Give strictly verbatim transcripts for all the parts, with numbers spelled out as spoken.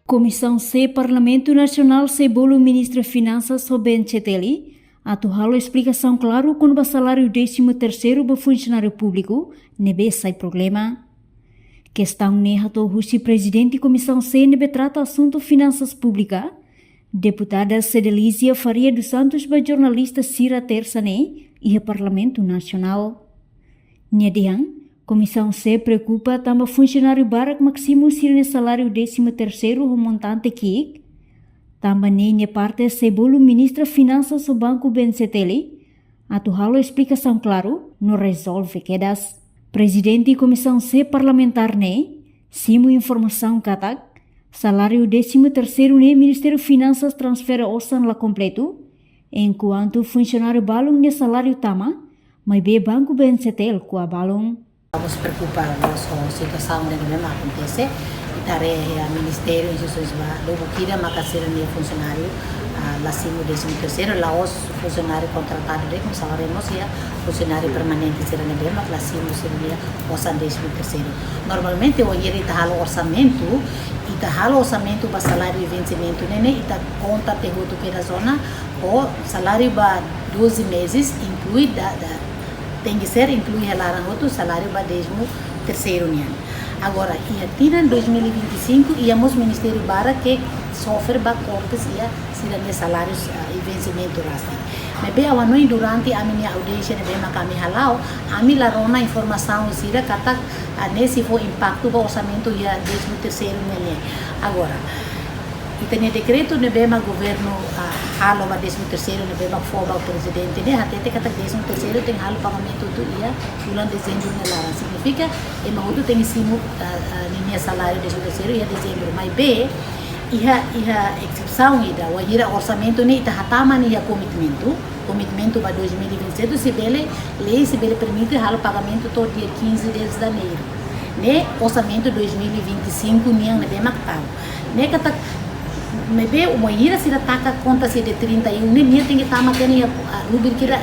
Komisaun C Parlamentu Nasionál sei bolu Ministra Finansas ho B N C T L atu halo esplikasaun klaru kona-ba saláriu désimu terseiru ba funsionáriu públiku ne'ebé sai problema. Kestaun ne'e hato'o husi Prezidente Komisaun C ne'ebé trata asuntu finansas públika, Deputada Cedelizia Faria dos Santos, ba jornalista sira Tersa ne'e iha Parlamentu Nasionál. Nia dehan, Komisaun C preokupa tanba funsionáriu barak mak simu sira-nia saláriu désimu terseiru ho montante ki'ik, tanba ne'e nia parte sei bolu Ministra Finansas ho Banku B N C T L atu halo esplikasaun klaru no rezolve kedas. Prezidente Komisaun C parlamentár ne'e simu informasaun katak saláriu désimu terseiru ne'e Ministériu Finansas transfere osan la kompletu, enkuantu funsionáriu balun nia saláriu tama, maibé Banku B N C T L ko'a balun. Estamos preocupados ho situasaun ne'ebé mak akontese. Ita haree iha ministériu, instituisaun ba lubuk ida maka sira-nia funsionáriu, ah, la simu désimu terseiru, la'ós funsionáriu kontratadu de'it, maibé mós iha funsionáriu permanente sira ne'ebé mak la simu sira-nia osan désimu terseiru. Normalmente, wainhira ita halo orsamentu, ita halo orsamentu ba saláriu vensimentu ne'e, ne'e ita konta tiha hotu kedas ona, ho saláriu ba doze meses, inklui da, da, tenke ser inklui iha laran hotu saláriu ba désimu terseiru nian. Agora, iha tinan dois mil e vinte e cinco, iha mós ministériu barak ke sofre ba kortes iha sira-nia salárius, ah, i vensimentu rasik. Maibé ha'u hanoin durante ami-nia audiénsia ne'ebé mak ami hala'o, ami la rona informasaun sira katak, ah, ne'e sei fó impaktu ba orsamentu iha désimu terseiru nian ne'e. Agora, ita-nia dekretu ne'ebé mak governu, ah, halo ba désimu terseiru ne'ebé mak fó ba prezidente ne'e, hatete katak désimu terseiru tenke halo pagamentu hotu iha fulan dezembru nia laran. Signifika, ema hotu tenke simu, ah, ah, ninia saláriu désimu terseiru iha dezembru. Maibé, iha, iha esepsaun ida, wainhira orsamentu ne'e ita hatama nia komitmentu, komitmentu ba dois mil e vinte e sete, sei bele, lei sei bele permite halo pagamentu to'o dia quinze de janeiro. Ne'e orsamentu dois mil e vinte e cinco nian ne'ebé mak tau. Ne'e katak, maibé wainhira sira taka konta sira dia trinta e um ne'e, nia tenke tama tiha ona, ah, rubrika ida,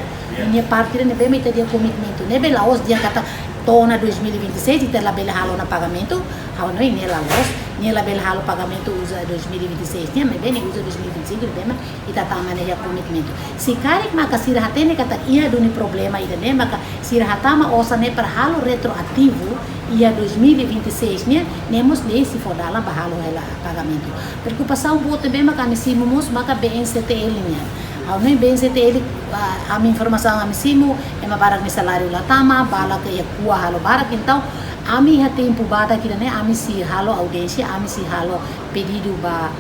nia parte ida ne'ebé mak ita iha komitmentu. Ne'ebé la'ós dehan katak to'o ona dois mil e vinte e seis ita labele halo ona pagamentu, ha'u hanoin ne'e la loos, nia labele halo pagamentu uza dois mil e vinte e seis nian, maibé nia uza dois mil e vinte e cinco ne'ebé mak ita tama ona iha komitmentu. Se karik maka sira hatene katak iha duni problema ida-ne'e, maka sira hatama osan ne'e para halo retroativu iha dois mil e vinte e seis nian, ne'e mós lei sei fó dalan ba halo hela pagamentu. Preokupasaun boot ne'ebé mak ami simu mós maka B N C T L nian. Ha'u hanoin B N C T L, ah, ami informasaun ami simu, ema barak nia saláriu la tama, balu ke iha ko'a halo barak, entaun ami iha tempu badak ida-ne'e, ami sei halo audiénsia, ami sei halo pedidu ba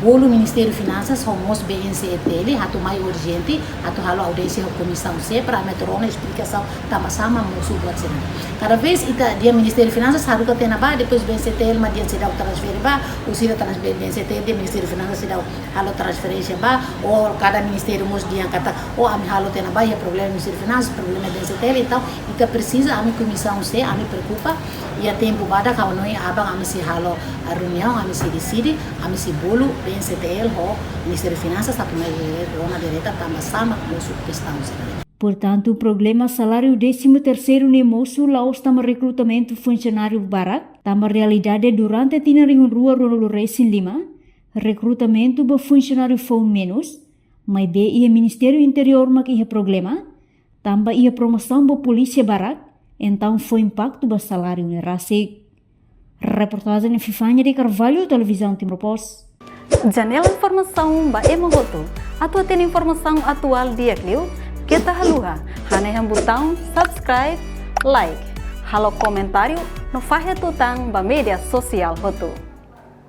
bolu Ministériu Finansas ho mós B N C T L, atu mai urjente, atu halo audiénsia ho Komisaun C, para ami atu rona esplikasaun tanba sá mak mosu buat sira-ne'e. Kada vez ita dehan Ministériu Finansas haruka tiha ona ba, depois B N C T L mak dehan seidauk transfere ba, ou sira transfere, B N C T L dehan Ministériu Finansas seidauk halo transferénsia ba, ou kada ministériu mós dehan katak, ou ami halo tiha ona ba, iha problema Ministériu Finansas, problema B N C T L, entaun, ita presiza, ami Komisaun C, ami preokupa, iha tempu badak, ha'u hanoin aban ami sei halo, ah, reuniaun, ami sei deside, ami sei bolu B N C T L ho Ministériu Finansas, atu mai rona direta tanba sá mak mosu kestaun sira-ne'e. Portantu, problema saláriu désimu terseiru ne'e mosu la'ós tanba rekrutamentu funsionáriu barak, tanba realidade durante tinan rihun rua ruanulu resin lima, rekrutamentu ba funsionáriu foun menus, maibé iha Ministériu Interiór mak iha problema, tanba iha promosaun ba polísia barak, entaun fó impaktu ba saláriu ne'e rasik. Reportajen Fifania de Carvalho, Televizaun Timor Post. Janela informasaun ba ema hotu. Atu hatene informasaun atuál di'ak liu, keta haluha hanehan butaun subscribe, like, halo komentáriu no fahe tutan ba média sosiál hotu.